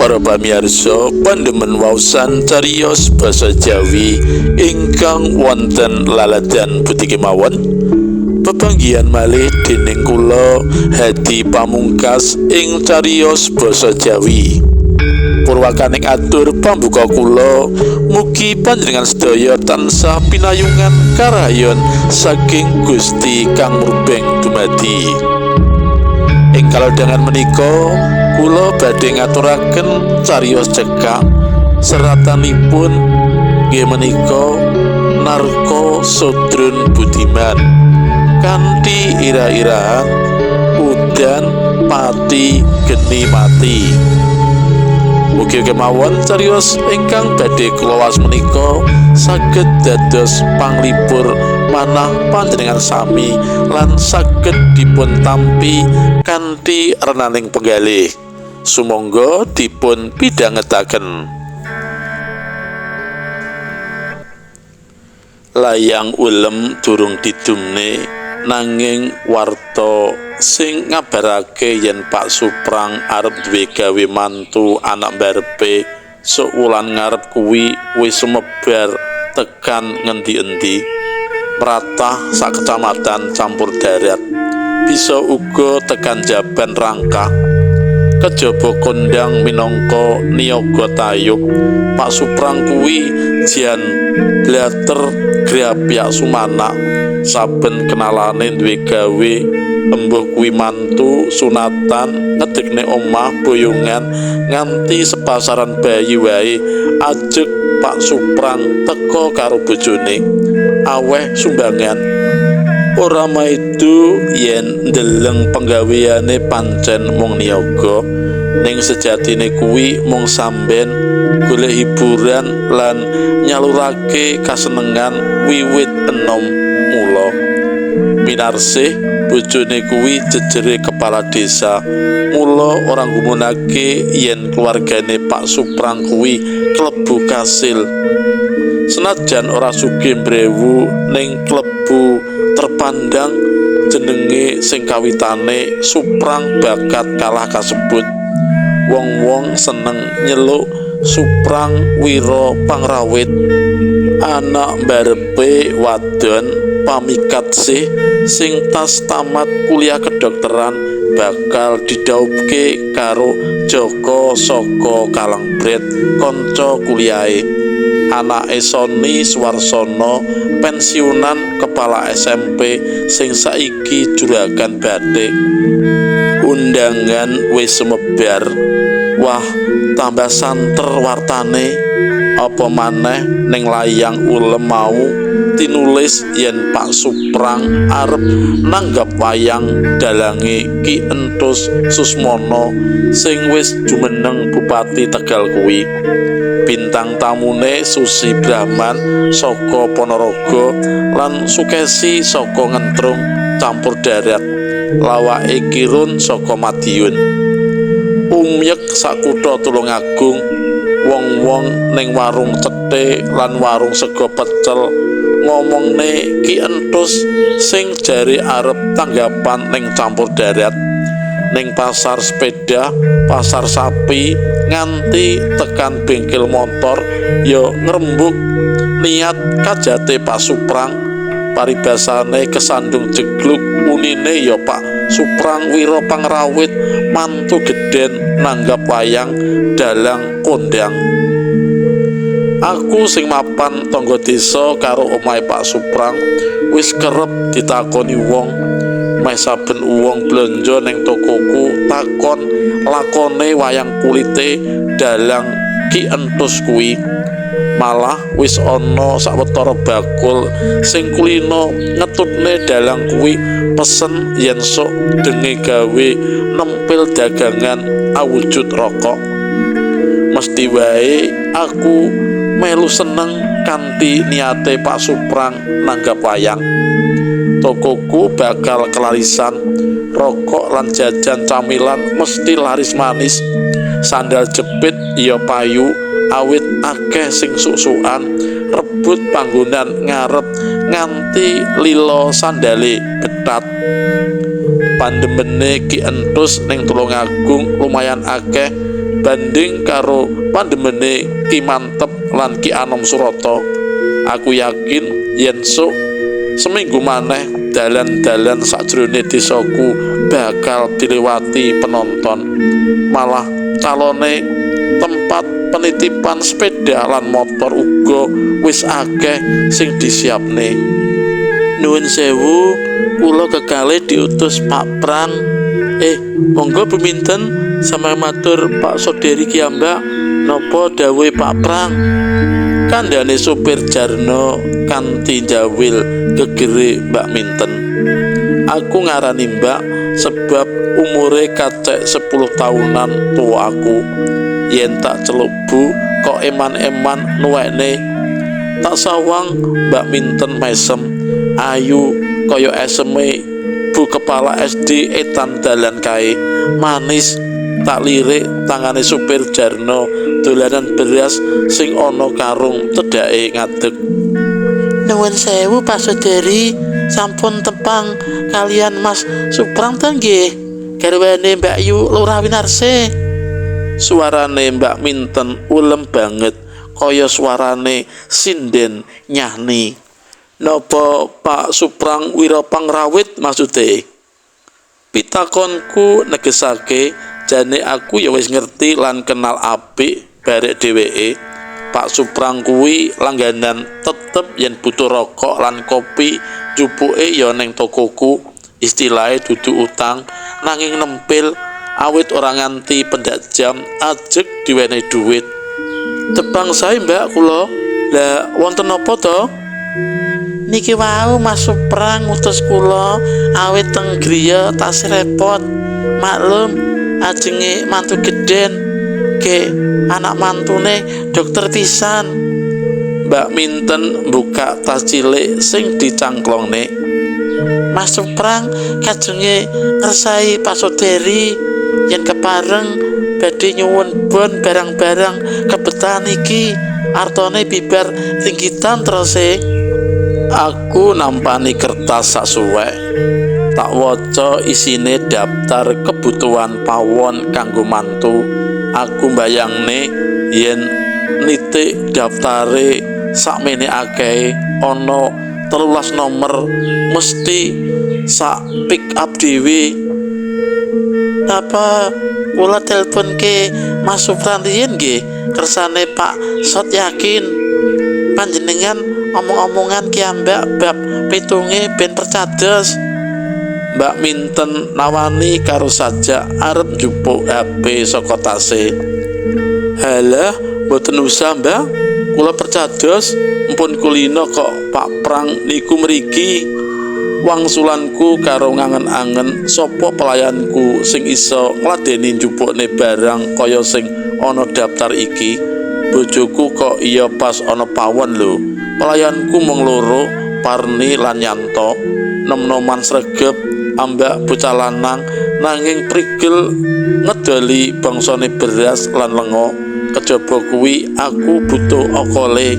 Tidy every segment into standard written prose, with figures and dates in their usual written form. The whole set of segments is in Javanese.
Para pamirsa pandemen waosan cariyos basa Jawi ingkang wonten laladan pundi kemawon. Pepanggihan malih dening kula Hadi Pamungkas ing cariyos basa Jawi. Purwakaning atur pambuka kula, mugi panjenengan sedaya tansah pinayungan karahayon saking Gusti kang murbeng dumadi. Ing kalodhangan menika kula badhe ngaturaken cariyos cekak seratanipun nggih menika Narko Sodrun Budiman kanthi ira-irahan udan pati geni mati. Mugi kemawon cariyos ingkang badhe kula waos menika saged dados panglipur manah panjenengan sami lan saged dipun tampi kanthi renaning penggalih. Sumangga dipun pidhangetaken. Layang ulem durung didumne nanging warta sing ngabarake yen Pak Suprang arep duwe gawe mantu anak mbarepe sok wulan ngarep kuwi wis sumebar tekan ngendi-endi mratah sak kecamatan campur darat, bisa uga tekan Jaban Rangkah. Kejaba kondang minangka niyaga tayub, Pak Suprang kuwi jan blater grapyak sumanak. Saben kenalane duwe gawe embuh kuwi mantu sunatan ngedekne omah boyongan nganti sepasaran bayi wae ajeg Pak Suprang teka karo bojone aweh sumbangan. Ora maido yen ndeleng penggaweane pancen mung niyaga, ning sejatine kuwi mung samben golek hiburan lan nyalurake kasenengan wiwit enom mula. Minarsih bojone kuwi jejere kepala desa, mula ora nggumunake yen keluargane Pak Suprang kuwi klebu kasil. Senajan ora sugih mbrewu ning klebu terpandang jenenge sing kawitane Suprang bakat kalah kasebut. Wong-wong seneng nyeluk Suprang Wira Pangrawit. Anak mbarepe wadon pamikat sih sing tas tamat kuliah kedokteran bakal didhaupke karo Joko saka Kalangbret kanca kuliahe. Anake Sony Suwarsono pensiunan kepala SMP sing saiki juragan batik. Undangan wis sumebar. Wah, tambah santer wartane. Apa maneh ning layang ulem mau tinulis yen Pak Suprang arep nanggap wayang dalange Ki Enthus Susmono sing wis jumeneng Bupati Tegal kuwi. Bintang tamune Susi Brahman saka Ponorogo lan Sukesi saka Ngentrung campur darat, lawake Kirun saka Madiun. Umyek sakutha Tulungagung, wong-wong ning warung cethe lan warung sego pecel ngomongne Ki Enthus sing jare arep tanggapan ning campur darat, ning pasar sepeda, pasar sapi, nganti tekan bengkel motor ya ngrembug niat kajate Pak Suprang. Paribasane kesandung jegluk unine ya Pak Suprang Wira Pangrawit mantu gedhen nanggap wayang dalang kondang. Aku sing mapan tangga desa karo omahe Pak Suprang wis kerep ditakoni wong. Meh saben wong blonjo ning tokoku takon lakone wayang kulite dalang Ki Enthus kuwi. Malah wis ana sawetara bakul sing kulino ngetutne dalang kuwi pesen yen sok denge gawe nempil dagangan awujud rokok. Mesti wae aku melu seneng kanthi niate Pak Suprang nanggap wayang. Tokoku bakal kelarisan, rokok lan jajan camilan mesti laris manis. Sandal jepit ya payu awit akeh sing suk-sukan rebut panggonan ngarep nganti lila sandale betat. Pandemene Ki Enthus ning Tulungagung lumayan akeh. Banding karo pandemene Ki Manteb lan Ki Anom Surata. Aku yakin yen sok seminggu maneh dalan-dalan sakjroning desaku bakal dilewati penonton. Malah calone tempat penitipan sepeda lan motor uga wis akeh sing disiapne. Nuwun sewu, kula kekalih diutus Pak Prang. Monggo Bu Minten, sampeyan matur Pak Soderi kiyambak, napa dawuhe Pak Prang? Kandhane supir Jarno kanthi njawil gegere Mbak Minten. Aku ngarani Mbak sebab umure kacek 10 tahunan tuwa aku. Yen tak celuk Bu kok eman-eman nuwekne. Tak sawang Mbak Minten mesem, ayu kaya eseme Bu Kepala SD etan dalan kae, manis. Tak lirik tangane supir Jarno dolanan beras sing ana karung cedhake ngadeg. Nuwun sewu Pak Soderi, sampun tepang kalian Mas Suprang ta nggih? Garwane Mbak Yu Lurah Winarse. Suarane Mbak Minten ulem banget kaya suarane sinden nyahni. Napa Pak Suprang Wirapangrawit maksude? Pitakonku negesake jane aku ya wis ngerti lan kenal apik barek dheweke. Pak Suprang kuwi langganan tetep yen butuh rokok lan kopi jupuke ya ning tokoku. Istilahe dudu utang nanging nempil, awit ora nganti pendak jam ajeg diwenehi duit. Tepang sae Mbak kula. Lah wonten napa to? Niki wau Mas Suprang ngutus kula awit teng griya tasih repot. Maklum ajenge mantu gedhen, ke anak mantune dokter pisan. Mbak Minten buka tas cilik sing dicangklongne. Mas Suprang kajenge ngresai Pak Soderi yen kepareng badhe nyuwun bon barang-barang kebetan iki, artone bibar ringgitan terose. Aku nampani kertas sak suwek. Tak waca isine daftar kebutuhan pawon kanggo mantu. Aku mbayangne yen nitik daftare sakmene akehe ana 13 nomer mesti sak pick up dhewe. Apa kula telepon ke Mas Supran riyin nggih, kersane Pak Sot yakin panjenengan omong-omongan kiyambak bab pitunge ben percados. Mbak Minten nawani karo sajak arep njupuk HP saka tase. Halah, mboten usah Mbak, kula percados empun kulino kok Pak Prang niku mriki. Wangsulanku karo ngangen-angen sapa pelayanku sing iso ngladeni njupukne barang kaya sing ana daftar iki. Bojoku kok iya pas ana pawon lho. Pelayanku mung loro, Parni lan Yanto. Nom-noman sregep ambak bocah lanang nanging prigel ngedoli bangsane beras lan lenga. Kejaba kuwi aku butuh okole.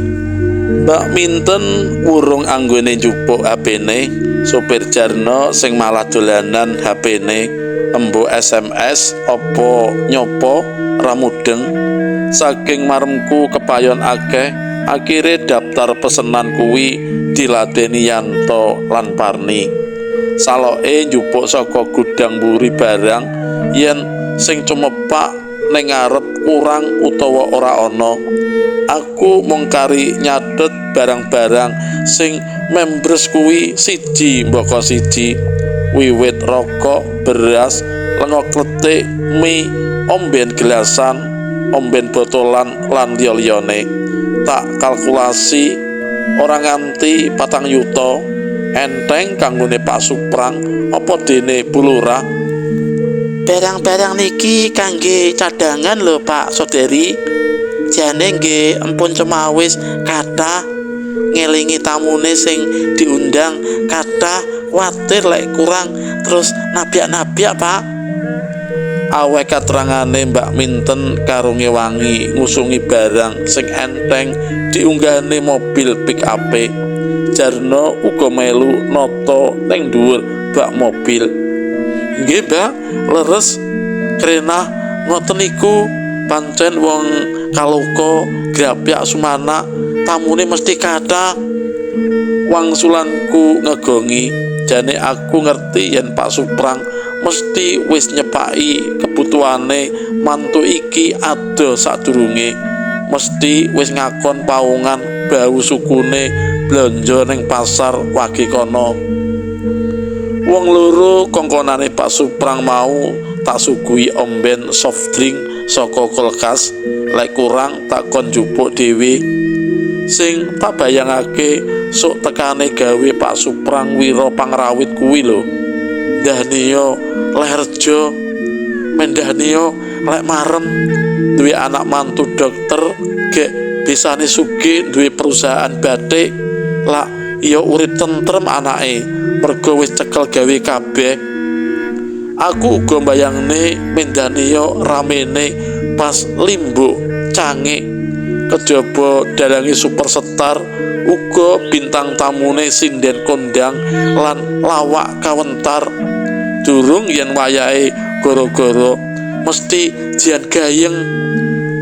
Mbak Minten wurung anggone njupuk HP-ne, sopir Jarno sing malah dolanan HP-ne, embo SMS apa nyopo ra mudeng. Saking maremku kepayon akeh, akhire daftar pesenan kuwi diladeni Yanto lan Parni. Saloke njupuk saka gudang mburi barang yen sing cumepak ning ngarep kurang utawa ora ana. Aku mung kari nyatet barang-barang sing membres kuwi siji mbaka siji, wiwit rokok, beras, lenga kletik, mie, omben gelasan, omben botolan lan liya-liyane. Tak kalkulasi ora nganti 4 yuta. Enteng kanggone Pak Suprang apa dene Bu Lurah. Barang-barang niki kangge cadangan lho Pak Soderi. Jane nggih empun cemawis kathah ngelingi tamune sing diundang kathah, kuwatir lek kurang terus nabyak-nabyak Pak. Aweh katerangane Mbak Minten karo ngewangi ngusungi barang sing enteng diunggahne mobil pick up-e. Jarno uga melu nata ning dhuwur bak mobil. Nggih Mbak, leres krenah ngoten niku. Pancen wong kaloka grapyak sumana tamune mesti kathah. Wangsulanku ngegongi, jane aku ngerti yen Pak Suprang mesti wis nyepaki kebutuhane mantu iki ado sadurunge. Mesti wis ngakon paungan bau sukune blonjo ning pasar wage kono. Wong loro kongkonane Pak Suprang mau tak suguhi omben soft drink saka kulkas, lek kurang tak kon jupuk dhewe. Sing tak bayangake sok tekane gawe Pak Suprang wira pangrawit kuwi lho. Ndahniya leh rejo, mendahniya lek marem, duwe anak mantu dokter, gek bisane sugih duwe perusahaan batik, lak iya urip tentrem anake, mergo wis cekel gawe kabeh. Aku uga mbayangne mendahniya ramene pas limbuk cangik, kejaba dalange superstar, uga bintang tamune sinden kondang lan lawak kawentar. Durung yen wayahe goro-goro mesti jian gayeng,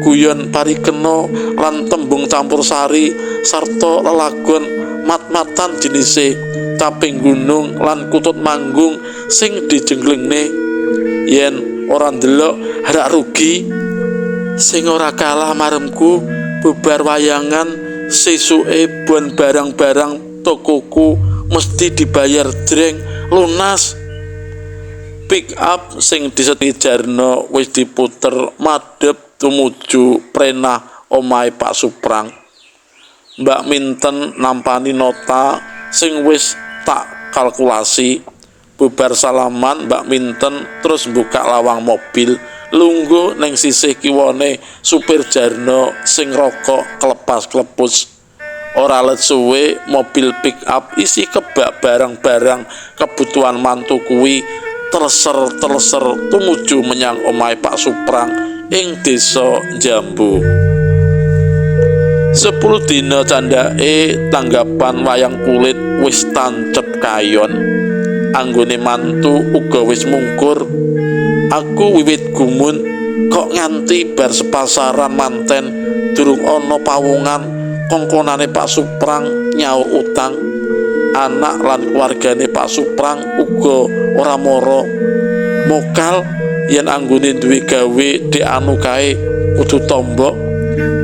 guyon parikena lan tembung campur sari sarta lelagon mat-matan jenise caping gunung lan kutut manggung sing dijenglengne. Yen ora ndelok rak rugi. Sing ora kalah maremku bubar wayangan sesuke bon barang-barang tokoku mesti dibayar jreng lunas. Pick up sing diseti Jarno wis diputer madhep tumuju prenah omahe Pak Suprang. Mbak Minten nampani nota sing wis tak kalkulasi. Bubar salaman Mbak Minten terus buka lawang mobil, lungguh ning sisih kiwane supir Jarno sing rokok klepas-klepus. Ora let suwe mobil pick up isi kebak barang-barang kebutuhan mantu kuwi terser-terser tumuju menyang omahe Pak Suprang ing desa Jambu. 10 dina candhake tanggapan wayang kulit wis tancep kayon. Anggone mantu uga wis mungkur. Aku wiwit gumun kok nganti bar sepasaran manten durung ana pawungan kongkonane Pak Suprang nyaur utang. Anak lan keluargane Pak Suprang uga ora mara. Mokal yen anggone duwe gawe dek anu kae kudu tombok,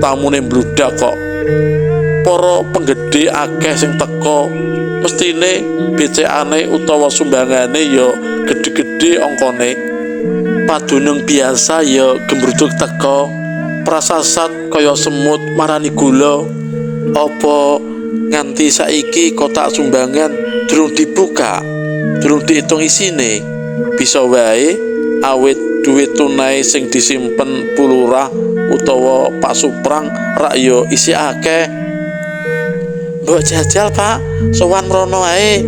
tamune mbludak kok. Para penggede akeh sing teka, mestine becekane utawa sumbangane ya gedhe-gedhe angkane. Padunung biasa ya gembruduk teka, prasasat kaya semut marani gula. Apa nganti saiki kotak sumbangan durung dibuka, durung diitung isine? Bisa wae awit duit tunai sing disimpen Bu Lurah utawa Pak Suprang rak ya isi akeh. Mbok jajal Pak, sowan mrono ae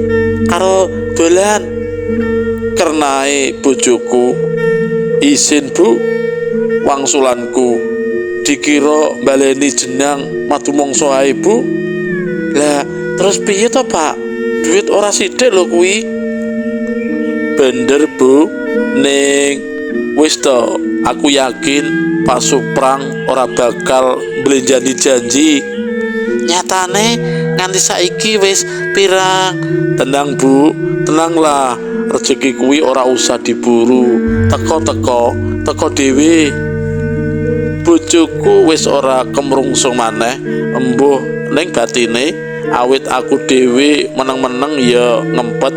karo dolan. Kernae bojoku, isin Bu, wangsulanku dikira baleni jenang madu mangsa ae Bu. Lah terus piye to Pak? Duit ora sithik lho kuwi. Bener Bu, ning wis to, aku yakin Pak Suprang ora bakal mblenjani janji. Nyatane nganti saiki wis pirang. Tenang Bu, tenanglah, rezeki kuwi ora usah diburu, teko-teko, teko dhewe. Bojoku wis ora kemrungsung maneh, embuh ning batine awit aku dhewe meneng-meneng ya ngempet.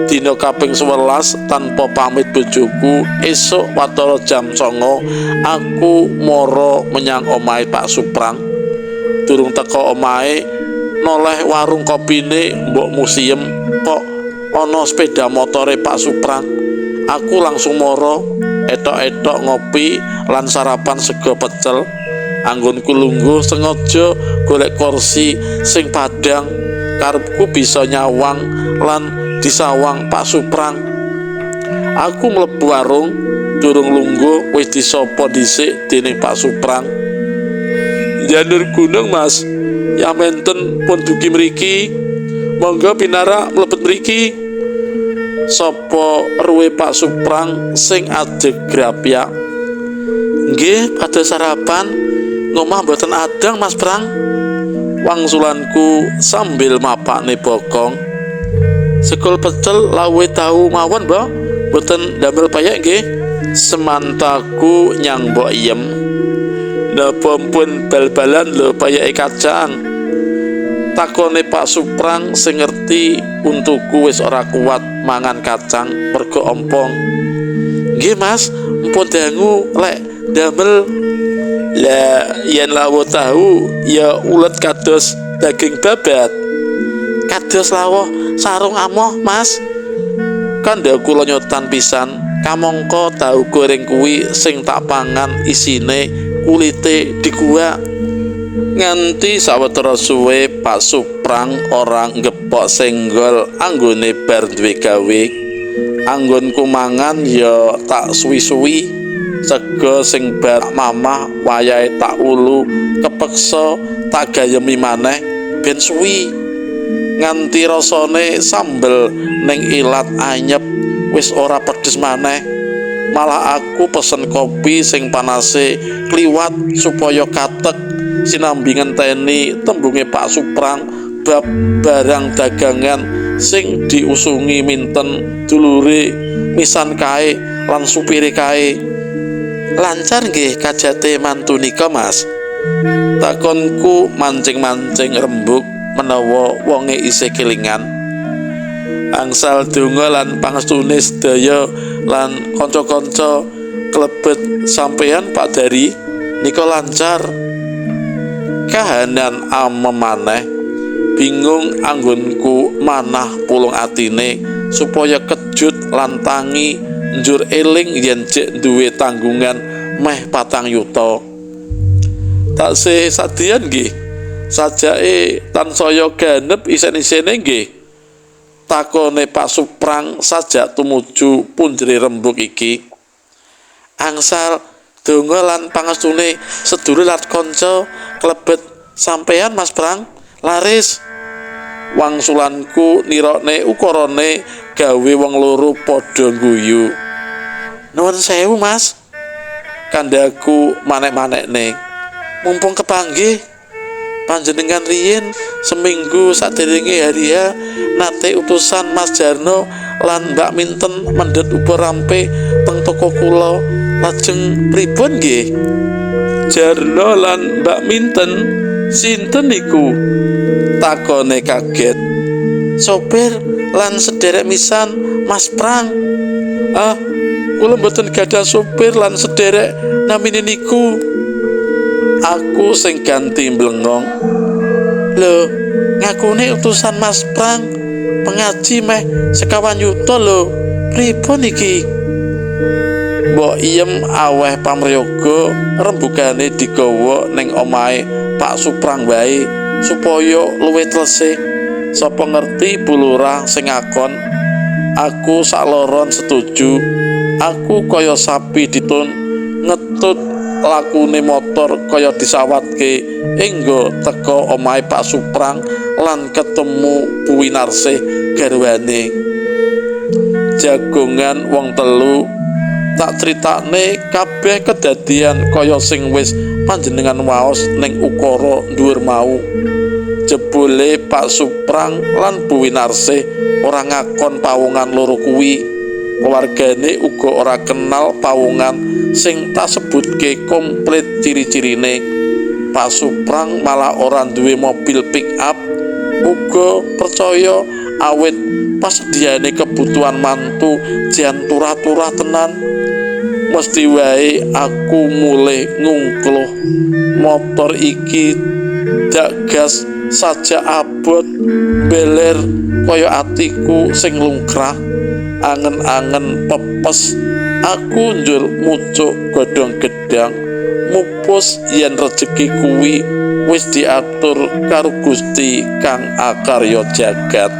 Dina kaping 11 tanpa pamit bojoku, esuk watara jam 09 aku mara menyang omahe Pak Suprang. Durung teko omahe, noleh warung kopine mbok musiem kok ana sepeda motore Pak Suprang. Aku langsung mara, etok-etok ngopi lan sarapan sego pecel. Anggonku lungguh sengaja golek kursi sing padhang, karepku bisa nyawang lan disawang Pak Suprang. Aku mlebu warung, durung lungguh wis disapa dhisik dening Pak Suprang. Janur gunung Mas, ya menten pun dugi mriki. Monggo pinarak mlebet mriki. Sapa ruwe Pak Suprang sing ajeg grapyak. Nggih, pada sarapan ngomah mboten adang Mas Prang. Wangsulanku sambil mapakne bokong. Sekul pecel lawuhe tahu mawon, Mbok. Mboten damel peyek nggih. Semantaku nyang Mbok Iyem. Napa pun bal-balan lho peyeke kacang. Takone Pak Suprang sing ngerti untuku wis ora kuat mangan kacang mergo ompong. Nggih Mas, mpun dangu lek damel. Lah yen lawuh tahu ya ulet kados daging babat. Kados lawuh sarung amoh Mas. Kandha kula nyotan pisan, kamangka tahu goreng kuwi sing tak pangan isine kulite dikuak. Nganti sawetara suwe Pak Suprang ora nggepok senggol anggone bar duwe gawe. Anggonku mangan ya tak suwi-suwi. Sega sing bar mamah wayahe tak ulu kepeksa tak gayemi maneh ben suwi. Nganti rasane sambel ning ilat anyep wis ora pedes maneh. Malah aku pesen kopi sing panase kliwat supaya katek sinambi ngenteni tembunge Pak Suprang bab barang dagangan sing diusungi minten dulure misan kae lan supire kae. Lancar nggih kajate mantu nika Mas. Takonku mancing-mancing rembug menawa wonge isih kelingan. Angsal donga lan pangestune sedaya lan kanca-kanca klebet sampeyan Pak Dari nika lancar. Kahanan amem maneh, bingung anggonku manah pulung atine supaya kejut lan tangi njur eling yen jek duwe tanggungan meh 4 yuta. Taksih sadian nggih, sajake tansaya ganep isen-isene nggih. Takone Pak Suprang sajak tumuju punjere rembug iki. Angsal donga lan pangestune sedulur lan kanca klebet sampeyan Mas Prang laris. Wangsulanku nirokne ukarane gawe wong loro padha guyu. Nuwun sewu Mas, kandhaku manek-manekne. Mumpung kepanggih panjenengan riyin seminggu saderenge hari H nate utusan Mas Jarno lan Mbak Minten mendhet uba rampe teng toko kula. Lajeng pripun nggih? Jarno lan Mbak Minten sinten niku? Takone kaget. Sopir lan sederek misan Mas Prang. Ah, kula mboten gadah sopir lan sederek namine niku. Aku sing ganti mblengong. Lho, ngakune utusan Mas Prang pengaji meh 25 yuta lho. Pripun iki? Mbok Iyem aweh pamriyoga rembugane digawa ning omahe Pak Suprang wae supaya luwih tlesih. Sapa ngerti Bu Lurah sing ngakon. Aku sakloron setuju. Aku kaya sapi ditun ngetut lakune motor kaya disawatke enggo teka omahe Pak Suprang lan ketemu Bu Winarsih garwane. Jagongan wong telu tak critakne kabeh kedadian kaya sing wis panjenengan waos ning ukara dhuwur mau. Jebule Pak Suprang lan Bu Winarsih ora ngakon pawongan loro kuwi. Keluargane uga ora kenal pawongan sing tak sebutke komplit ciri-cirine. Pak Suprang malah ora duwe mobil pick up, uga percaya awit pasediane kebutuhan mantu jan turah-turah tenan. Mesti wae aku mulih ngungkluh motor iki dak gas saja abot beler kaya atiku sing lungkrah. Angen-angen pepes aku njur mucuk godhong gedang mupus yen rejeki kuwi wis diatur karo Gusti kang akarya jagat.